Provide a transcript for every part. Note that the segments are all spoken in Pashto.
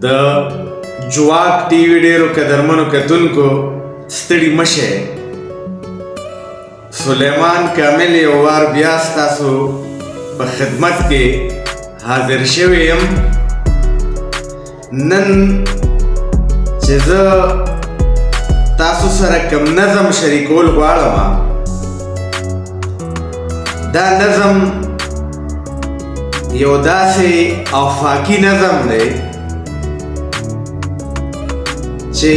د جواک ټي وي ډېرو قدرمنو کتونکو ستړي مه شئ. سلیمان کامل یو وار بیا ستاسو په خدمت کې حاضر شوی یم. نن چې زه تاسو سره کوم نظم شریکول غواړم، دا نظم یو داسې آفاقي نظم دی چې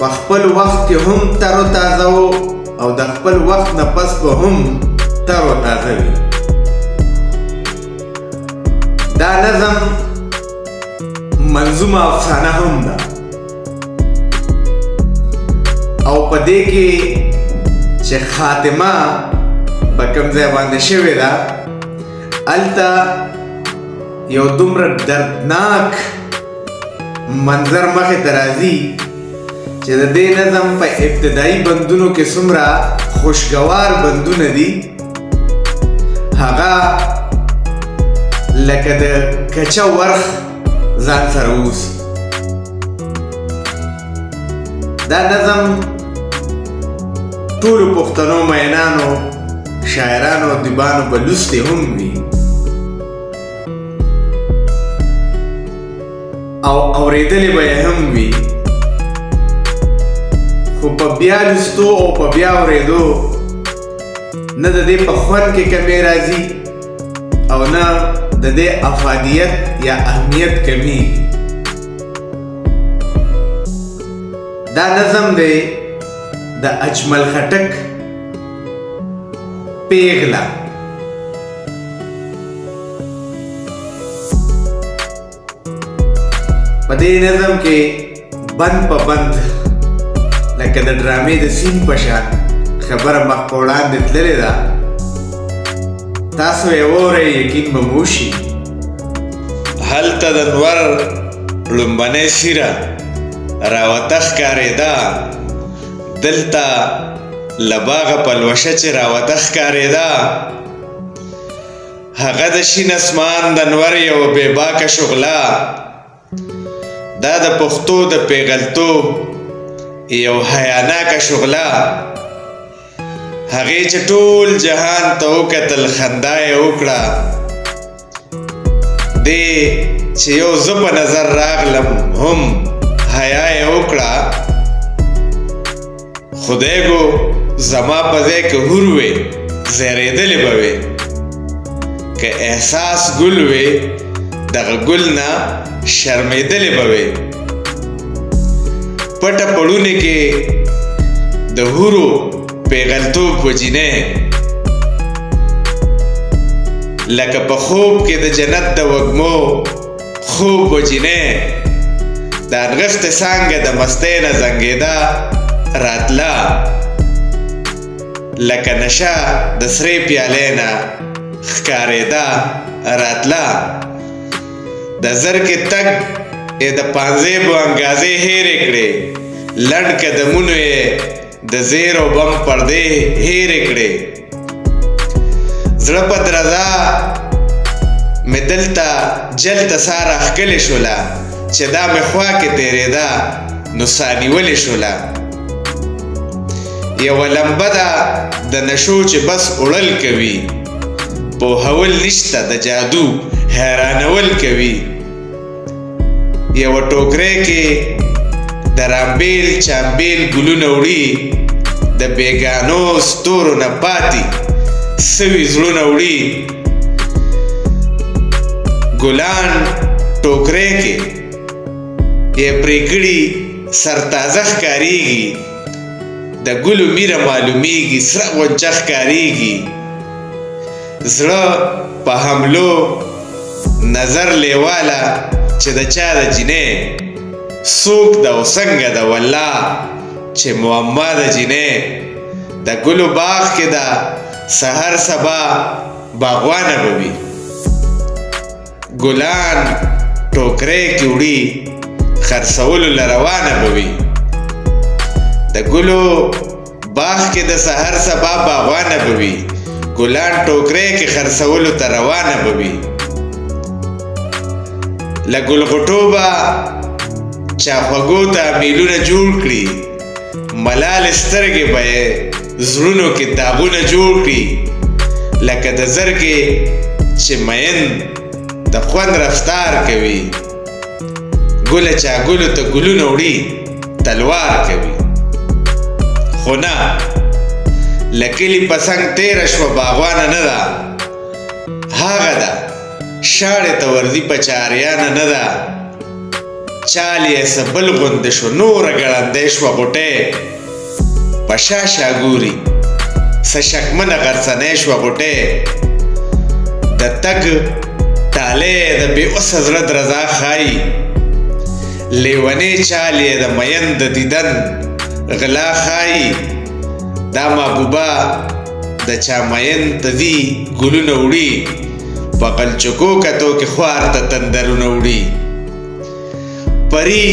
په خپل وخت کې هم تر و تازه و او د خپل وخت نه پس به هم تر و تازه وي. دا نظم منظومه افسانه هم ده او په دې کې چې خاتمه په کوم ځای باندې شوې ده، هلته یو دومره دردناک منظر مخې ته راځي چې د دې نظم په ابتدایي بندونو کې څومره خوشګوار بندونه دي، هغه لکه د کچه ورخ ځان سره ووسي. دا نظم ټولو پښتنو مینانو، شاعرانو، ادیبانو به لوستې هم وي او اورېدلې به یې هم وي، خو په بیا لوستو او په بیا اورېدو نه د دې په خوند کې کمی راځي او نه د دې افادیت یا اهمیت کمیږي. دا نظم دی د اجمل خټک پیغله. په دې نظم کې بند په بند لکه د ډرامې د سین په شان خبره مخ په وړاندې تللې ده. تاسو یې واورئ، یقین به مو وشي. هلته د نور لومبنۍ سیره راوته ښکارېده، دلته له باغه پلوشه چې راوته ښکارېده، هغه د شین اسمان د نور یوه بېباکه شغله، دا د پښتو د پیغلتوب یو حیاناکه شغله. هغې چې ټول جهان ته وکتل خندا یې وکړه، دې چې یو زه په نظر راغلم هم حیا یې وکړه. خدای ګو زما په ځای که حور وې زهرېدلې به وې، که احساس ګل وې دغه ګل نه شرمېدلې به وې. پټه پړونې کې د حورو پیغلتوب وجینې، لکه په خوب کې د جنت د وږمو خوب وجینې. د انغښتې څانګه د مستۍ نه زنګېده راتله، لکه نشه د سرې پیالې نه ښکارېده راتله. د زرکې تګ یې د پانزیبو انګازې هېرې کړې، لنډ قدمونو یې د زیر او بم پردې هېرې کړې. زړه په درزا مې دلته جلته سا راښکلې شوله، چې دا مې خوا کې تېرېده نو سا نیولې شوله. یوه لمبه ده د نشو چې بس اوړل کوي، پوهول نشته د جادو حیرانول کوي. یوه ټوکرۍ کې د رامبیل چامبیل ګلونه وړي، د بیګانو ستورو نه پاتې سوي زړونه وړي. ګلان ټوکرۍ کې یې پرې کړي سرتازه ښکارېږي، د ګلو میره معلومیږي سره غونچه ښکارېږي. زړه په حملو نظر لیواله چې د چا د جینۍ، څوک ده او څنګه ده والله چې معما د جینۍ. د ګلو باغ کې ده سحر سبا باغوانه به وي، ګلان ټوکرۍ کې وړي خرڅولو له روانه به وي. د ګلو باغ کې د سحر سبا باغوانه به وي، ګلان ټوکرۍ کې خرڅولو ته روانه به وي. له ګلغوټو به چا خوږو ته میلونه جوړ کړي، ملالې سترګې به یې زړونو کې داغونه جوړ کړي. لکه د زرګې چې مین د خوند رفتار کوي، ګله چا ګلو ته ګلونه وړي تلوار کوي. خو نه، له کلي په څنګ تېره شوه باغوانه نه ده، هغه ده شاړې ته ورځي په چاریانه نه ده. چال یې څه بل غوندې شو، نوره ګړندۍ شوه غوټۍ، په شا شا ګوري څه شکمنه غرڅنۍ شوه غوټۍ. د تګ ټالی د بې وسه زړه درزا ښایي، لیونی چال یې د مین د دیدن غلا ښایي. دا محبوبه د چا مین ته ځي ګلونه وړي، په غلچکو کتو کې خوار ته تندرونه وړي. پري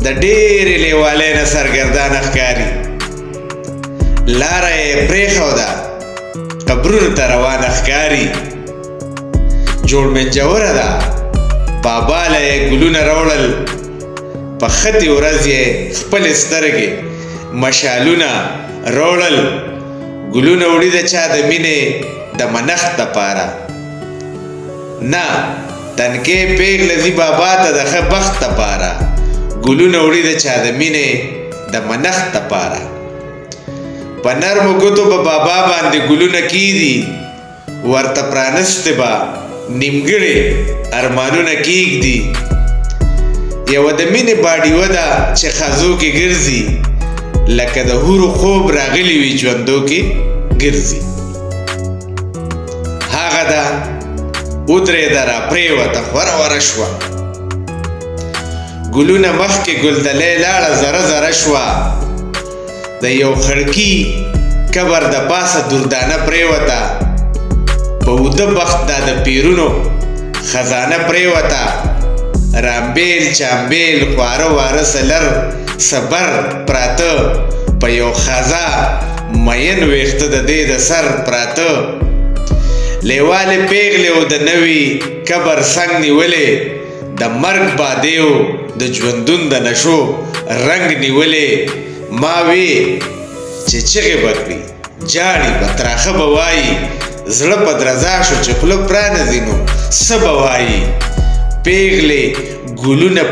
د ډېرې لیوالۍ نه سرګردانه ښکاري، لاره یې پرېښوده قبرونو ته روانه ښکاري. جوړ منجوره ده، بابا له یې ګلونه راوړل، په ختې ورځ یې خپلې سترګې مشالونه راوړل. ګلونه وړي د چا د مینې د منښت دپاره نه، تنکې پېغله ځي بابا ته د ښه بخت دپاره. ګلونه وړي د چا د مینې د منښت دپاره. په نرمو ګوتو به بابا باندې ګلونه کیږي، ورته پرانستې به نیمګړې ارمانونه کیږدي. یوه د مینې باډیوه ده چې خزو کې ګرځي، لکه د حورو خوب راغلي وي ژوندو کې ګرځي. هغه ده ودرېده راپرېوته خوره وره شوه، ګلونه مخکې ګلدلۍ لاړه زره زره شوه. د یو خړکي قبر د پاسه دردانه پرېوته، په اوده بخت دا د پیرونو خزانه پرېوته. رامبیل چامبیل خواره واره سلر صبر پراته، په یو خزا مین ویښته د دې د سر پراته. لیوالې پېغلې او د نوي قبر څنګ نیولې، د مرګ بادې او د ژوندون د نشو رنګ نیولې. ما وی چې چغې به کړي، جاړي به، تراخه به وایي، زړه په درزا شو چې خوله پرانیزي نو څه به وایي. پېغلې ګلونه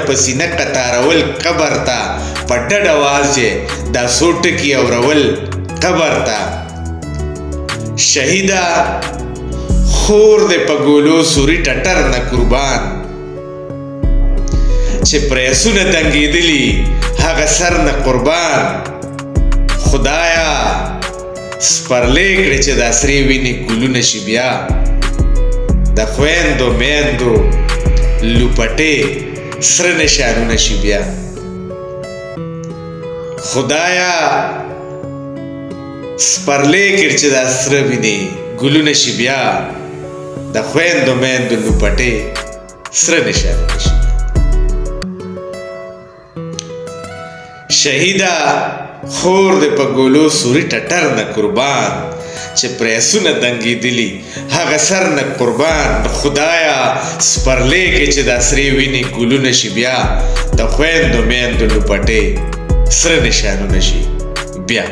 په سینه قطارول قبر ته، په ډډ اواز یې دا څو ټکي اورول قبر ته. شهیده خور دې په ګولو سوري ټټر نه قربان، چې پریسونه دنګېدلي هغه سر نه قربان. خدایا سپرلې کړې چې دا سرې وینې ګلونه شي بیا، د خویندو میندو لوپټې سره نشانونه شي بیا. خدایا سپرلې کړې چې دا سره وینې ګلونه شي بیا، د خویندو میندو لوپټې سره نشانونه شي. شهیده خور دې په ګولو سوري ټټر نه قربان، چې پریسونه دنګېدلي هغه سر نه قربان. خدایا سپرلې کې چې دا سرې وینې ګلونه شي بیا، د خویندو میندو لوپټې سره نشانونه شي بیا.